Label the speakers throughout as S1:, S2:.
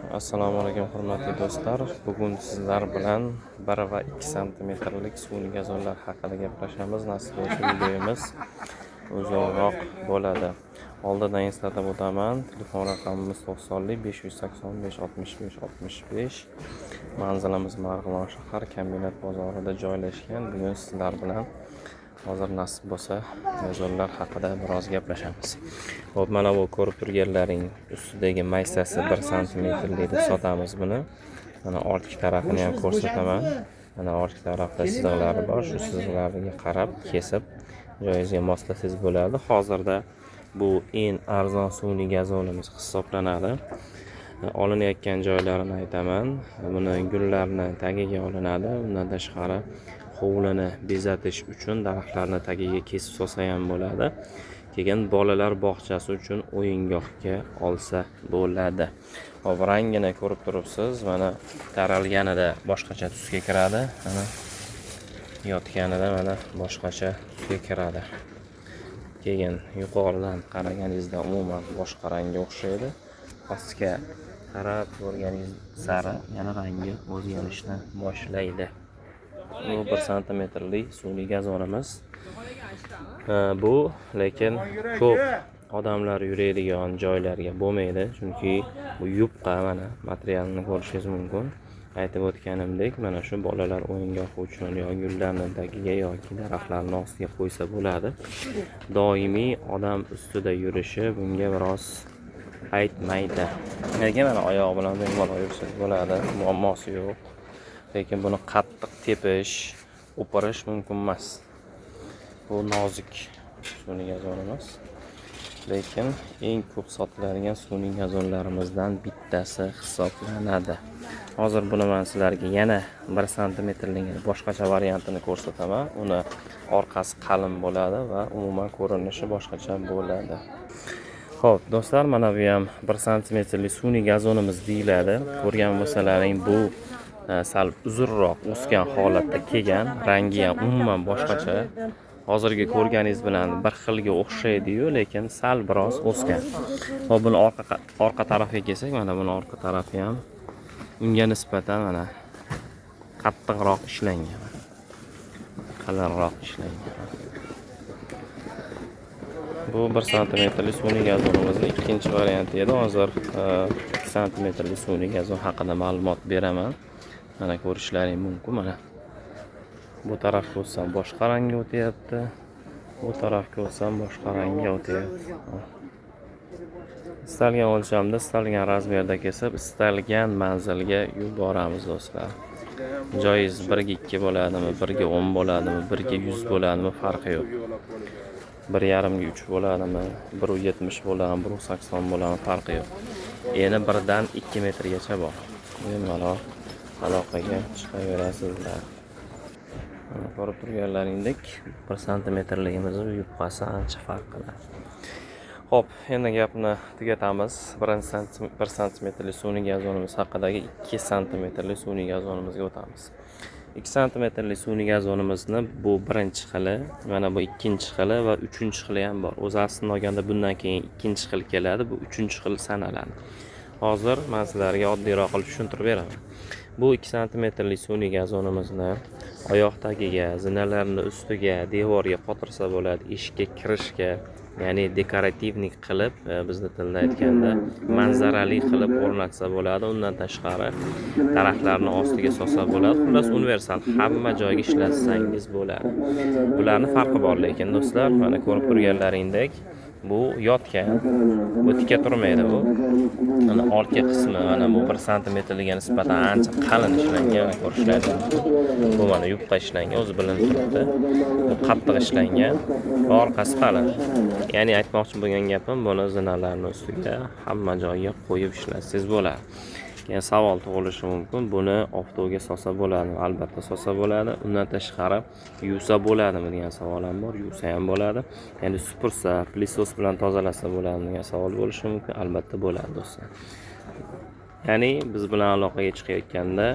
S1: Assalomu alaykum, hurmatli do'stlar. Bugun sizlar bilan 1 va 2 santimetrlik sun'iy gazonlar haqida gaplashamiz. Nasib bo'lsa, videomiz uzoqroq bo'ladi. Oldindan eslatib o'taman, telefon raqamimiz 90 585 65 65. Manzilimiz Marg'ilon shahar, Kombinat bozorida joylashgan. Bugun sizlar bilan hozir, nasib bo'lsa, gazonlar haqida biroz gaplashamiz. Xo'p, mana bu ko'rib turganlaring ustidagi maysasi 1 santimetrlik deb sotamiz buni. Mana ortki tarafini ham ko'rsataman. Mana ortki tarafda chiziqlari bor. Shu chiziqlarga qarab kesib joyingizga moslasangiz bo'ladi. Hozirda bu eng arzon sun'iy gazonimiz hisoblanadi. Olinayotgan joylarini aytaman. Buni gullarni tagiga olinadi. Undan tashqari hovlini bezatish uchun daraxtlarni tagiga kesib solsa ham bo'ladi. Keyin bolalar bog'chasi uchun o'yingohga olsa bo'ladi. Xo'p, rangini ko'rib turibsiz. Mana taralganida boshqacha tusga kiradi. Mana yotganida mana boshqacha tusga kiradi. Keyin yuqoridan qaraganingizda umuman boshqa rangga o'xshaydi. Pastga qarab ko'rganingiz sari yana rangi o'zgarishni boshlaydi. Bu 1 santimetrlik sun'iy gazonimiz. Bu lekin ko'p odamlar yuradigan joylarga bo'lmaydi, chunki bu yupqa, mana materialini ko'rishingiz mumkin. Aytib o'tganimdek, mana shu bolalar o'yingohi uchun yo gullarni tagiga yoki daraxtlarni ostiga qo'ysa bo'ladi. Doimiy odam ustida yurishi bunga biroz aytmaydi. Lekin mana oyog'i bilan bemalol yursa bo'ladi, muammosi yo'q. Lekin buni qattiq tepish, o'pirish mumkin emas. Bu nozik sun'iy gazon emas. Lekin eng ko'p sotiladigan sun'iy gazonlarimizdan bittasi hisoblanadi. Hozir buni men sizlarga yana 1 santimetrligini boshqacha variantini ko'rsataman. Uni orqasi qalin bo'ladi va umuman ko'rinishi boshqacha bo'ladi. Xo'p, do'stlar, mana bu ham 1 santimetrlik sun'iy gazonimiz deyiladi. Ko'rgan bo'lsalaring, bu sal uzunroq o'sgan holatda kelgan, rangi ham umuman boshqacha. Hozirgi ko'rganingiz bilan bir xilga o'xshaydi-yu, lekin sal biroz o'sgan. Xo'p, buni orqa tarafiga kelsak, mana buni orqa tarafi ham unga nisbatan mana qattiqroq ishlangan. Qalinroq ishlangan. Bu 1 santimetrlik sun'iy gazonimizning ikkinchi varianti edi. Hozir 2 santimetrlik sun'iy gazon haqida ma'lumot beraman. Mana ko'rishlaring mumkin, mana. Bu tarafga o'tsam boshqa rangga o'tyapti. Bu tarafga o'tsam boshqa rangga o'tyapti. Istalgan o'lchamda, istalgan razmerda kesib, istalgan manzilga yuboramiz, do'stlar. Joyingiz 1 ga 2 bo'ladimi, 1 ga 10 bo'ladimi, 1 ga 100 bo'ladimi, farqi yo'q. 1,5 ga 3 bo'ladimi, 1,70 bo'ladimi, 1,80 bo'ladimi, farqi yo'q. Eni 1 dan 2 metrgacha bor. Bemalol aloqaga chiqaverasizlar. Mana ko'rib turganlaringdek, 1 santimetrligimiz yupqasi ancha farq qiladi. Xo'p, endi gapni tugatamiz. 1 santimetrlik sun'iy gazonimiz haqidagi 2 santimetrlik sun'iy gazonimizga o'tamiz. 2 santimetrlik sun'iy gazonimizni bu birinchi xili, mana bu ikkinchi xili va uchinchi xili ham bor. O'zi aslini olganda bundan keyin ikkinchi xil keladi, bu uchinchi xil sanaladi. Hozir men sizlarga oddiyroq qilib tushuntirib beraman. Bu 2 santimetrlik sun'iy gazonimizni oyoq tagiga, zinalarni ustiga, devorga qotirsa bo'ladi, eshikka kirishga, ya'ni декоративный qilib, bizni tilda aytganda manzarali qilib o'rnatsa bo'ladi. Undan tashqari daraxtlarni ostiga solsa bo'ladi. Xullas, universal, hamma joyga ishlatsangiz bo'ladi. Bularni farqi bor lekin, do'stlar, mana ko'rib turganlaringdek, bu yotgan, bu tika turmaydi bu. Mana orqa qismi, mana bu 1 santimetrliga nisbatan ancha qalin ishlangan, mana ko'rishlaringiz mumkin. Bu mana yupqa ishlangan, o'zi bilinib turibdi. Bu qattiq ishlangan va orqasi qalin. Ya'ni aytmoqchi bo'lgan gapim, buni zinalarni ustiga, hamma joyga qo'yib ishlatsangiz bo'ladi. Keyin savol tug'ilishi mumkin, buni oftobga solsa bo'ladimi? Albatta solsa bo'ladi. Undan tashqari yuvsa bo'ladimi degan savol ham bor, yuvsa ham bo'ladi. Ya'ni supursa, пылесос bilan tozalasa bo'ladimi degan savol bo'lishi mumkin. Albatta bo'ladi, do'stlar. Ya'ni biz bilan aloqaga chiqayotganda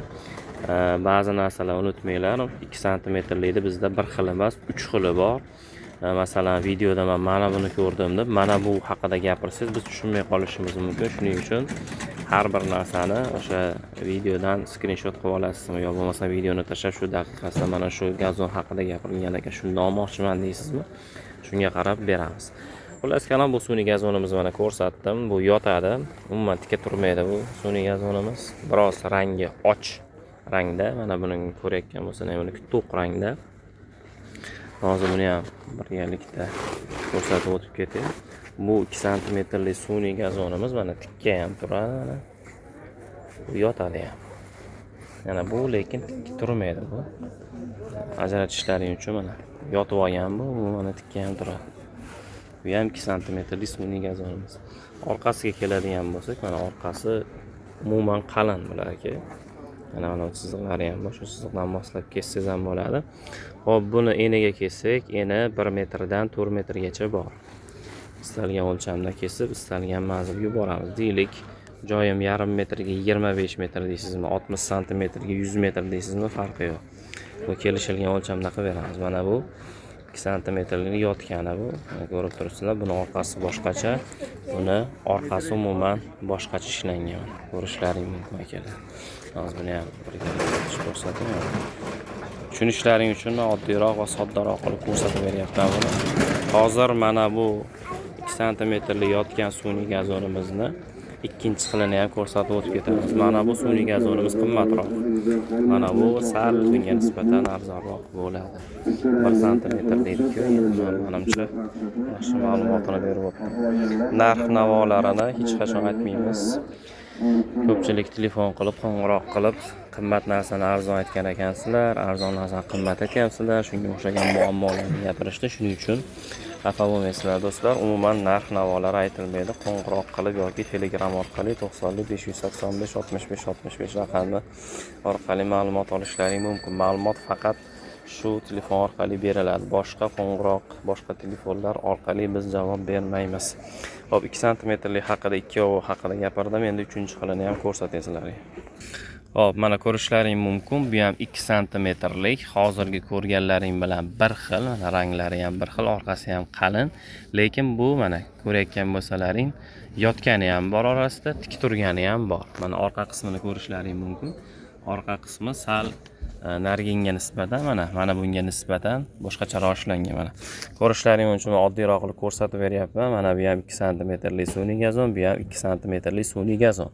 S1: ba'zi narsalarni unutmanglar. 2 santimetrlikda bizda bir xil emas, 3 xili bor. Masalan, videoda man mana buni ko'rdim deb, mana bu haqida gapirsangiz, biz tushunmay qolishimiz mumkin. Shuning uchun Har bir narsani o'sha videodan skrinshot qilib olasizmi yo bo'lmasa videoni tashlab shu daqiqasida mana shu gazon haqida gapirilgan ekan, shundan olmoqchiman deysizmi, shunga qarab beramiz. Xullas kalom, bu sun'iy gazonimiz mana ko'rsatdim. Bu yotadi, umuman tika turmaydi bu sun'iy gazonimiz. Biroz rangi och rangda, mana buni ko'rayotgan bo'lsangiz, buniki to'q rangda. Hozir buni ham birgalikda ko'rsatib o'tib ketay. Bu 2 santimetrli sun'iy gazonimiz mana tikka ham turadi, mana bu yotadi ham. Yana bu lekin tikka turmaydi bu. Ajratishlaring uchun mana yotib olgan bu mana tikka ham turadi. Bu ham 2 santimetrli sun'iy gazonimiz. Orqasiga keladigan bo'lsak, mana orqasi umuman qalin bularki. Mana chiziqlari ham bor, shu chiziqdan moslab kessangiz ham bo'ladi. Xo'p, buni eniga kessak, eni 1 metrdan 4 metrgacha bor. Istalgan o'lchamda kesib, istalgan manzilga yuboramiz. Deylik, joyim yarim metrga 25 metr deysizmi, 60 santimetrga 100 metr deysizmi, farqi yo'q. Bu kelishilgan o'lchamda qilib beramiz. Mana bu 2 santimetrlik yotgani bu. Mana ko'rib turibsizlar, buni orqasi boshqacha, buni orqasi umuman boshqacha ishlangan. Ko'rishlaring mumkin akalar. Hozir buni ham birgalikda ko'rsataman. Tushunishlaring uchun men oddiyroq va soddaroq qilib ko'rsatib beryapman buni. Hozir mana bu 2 santimetrli yotgan sun'iy gazonimizni ikkinchi xilini ham ko'rsatib o'tib ketamiz. Mana bu sun'iy gazonimiz qimmatroq. Mana bu sal bunga nisbatan arzonroq bo'ladi. 1 santimetr deydi-ku, endi menimcha yaxshi ma'lumotini berib o'tdim. Narx navolarini hech qachon aytmaymiz. Ko'pchilik telefon qilib, qo'ng'iroq qilib, qimmat narsani arzon aytgan ekansizlar, arzon narsani qimmat aytyapsizlar, shunga o'xshagan muammolarni gapirishdi. Shuning uchun xafa bo'lmaysizlar do'stlar. Umuman narx navolar aytilmaydi. Qo'ng'iroq qilib yoki Telegram orqali 90 585 65 65 raqami orqali ma'lumot olishlaring mumkin. Ma'lumot faqat shu telefon orqali beriladi. Boshqa qo'ng'iroq, boshqa telefonlar orqali biz javob bermaymiz. Xo'p, 2 santimetrlik haqida, ikkovi haqida gapirdim. Endi 3-xilini ham ko'rsatay sizlarga. Xo'p, mana ko'rishlaring mumkin. Bu ham 2 santimetrlik. Hozirgi ko'rganlaring bilan bir xil, mana ranglari ham bir xil, orqasi ham qalin. Lekin bu mana ko'rayotgan bo'lsalaring, yotgani ham bor orasida, tik turgani ham bor. Mana orqa qismini ko'rishlaring mumkin. Orqa qismi sal nariginga nisbatan, mana bunga nisbatan boshqacharoq ishlangan mana. Ko'rishlaring uchun men oddiyroq qilib ko'rsatib beryapman. Mana bu ham 2 santimetrli sun'iy gazon, bu ham 2 santimetrli sun'iy gazon.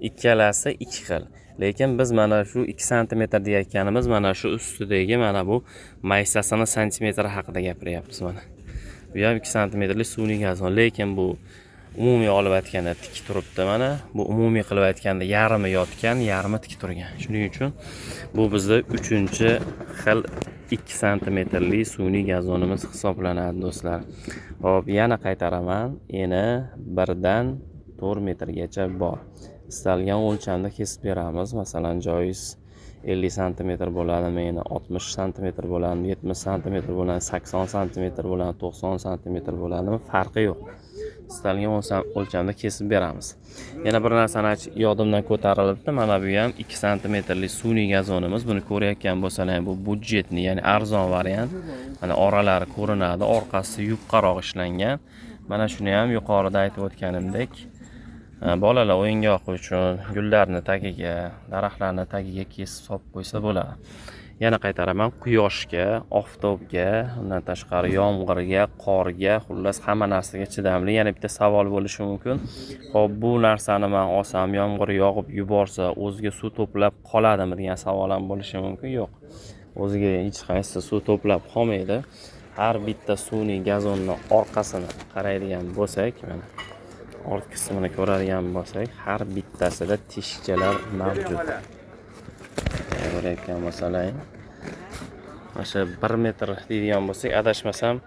S1: Ikkalasi ikki xil. Lekin biz mana shu 2 santimetr deyayotganimiz mana shu ustidagi mana bu maysasini santimetri haqida gapiryapmiz mana. Bu ham 2 santimetrli sun'iy gazon, lekin bu umumiy olib aytganda tik turibdi mana. Bu umumiy qilib aytganda yarmi yotgan, yarmi tik turgan. Shuning uchun bu bizda 3-xil 2 santimetrli sun'iy gazonimiz hisoblanadi do'stlar. Xo'p, yana qaytaraman, eni 1 dan 4 metrgacha bor. Istalgan o'lchamda kesib beramiz. Masalan, joyingiz 50 santimetr bo'ladimi, eni 60 santimetr bo'ladimi, 70 santimetr bo'ladimi, 80 santimetr bo'ladimi, 90 santimetr bo'ladimi, farqi yo'q. Istalgan o'lchamda kesib beramiz. Yana bir narsani yodimdan ko'tarilibdi. Mana bu ham 2 santimetrli sun'iy gazonimiz. Buni ko'rayotgan bo'lsalar, bu budjetni, ya'ni arzon variant. Mana oralari ko'rinadi, orqasi yupqaroq ishlangan. Mana shuni ham yuqorida aytib o'tganimdek, bolalar o'yingohi uchun gullarni tagiga, daraxtlarni tagiga kesib solib qo'ysa bo'ladi. Yana qaytaraman, quyoshga, oftobga, undan tashqari yomg'irga, qorga, xullas hamma narsaga chidamli. Yana bitta savol bo'lishi mumkin. Xo'p, bu narsani men olsam, yomg'ir yog'ib yuborsa, o'ziga suv to'plab qoladimi degan savol ham bo'lishi mumkin. Yo'q. O'ziga hech qaysi suv to'plab qolmaydi. Har bitta sun'iy gazonni orqasini qaraydigan bo'lsak, mana ort qismini ko'radigan bo'lsak, har bittasida teshikchalar mavjud. Ko'rayotgan bo'lsalaring, mana shu 1 metr deydigan bo'lsak, adashmasam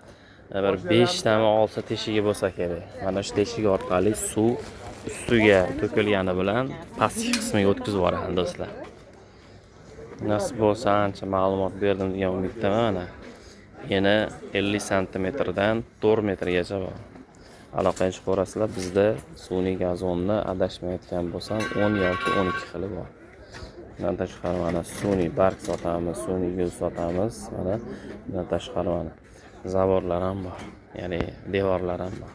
S1: bir 5 tami 6 teshigi bo'lsa kerak. Mana shu teshik orqali suv ustiga to'kilgani bilan pastki qismiga o'tkazib yuboradi do'stlar. Nasib bo'lsa ancha ma'lumot berdim degan umiddaman. Mana yana 50 santimetrdan 4 metrgacha bor. Aloqaga chiqaverasizlar. Bizda sun'iy gazonni adashmayotgan bo'lsam 10 yoki 12 xili bor. Bundan tashqari mana sun'iy barg sotamiz, sun'iy gul sotamiz. Mana bundan tashqari mana zaborlar ham bor, ya'ni devorlar ham bor.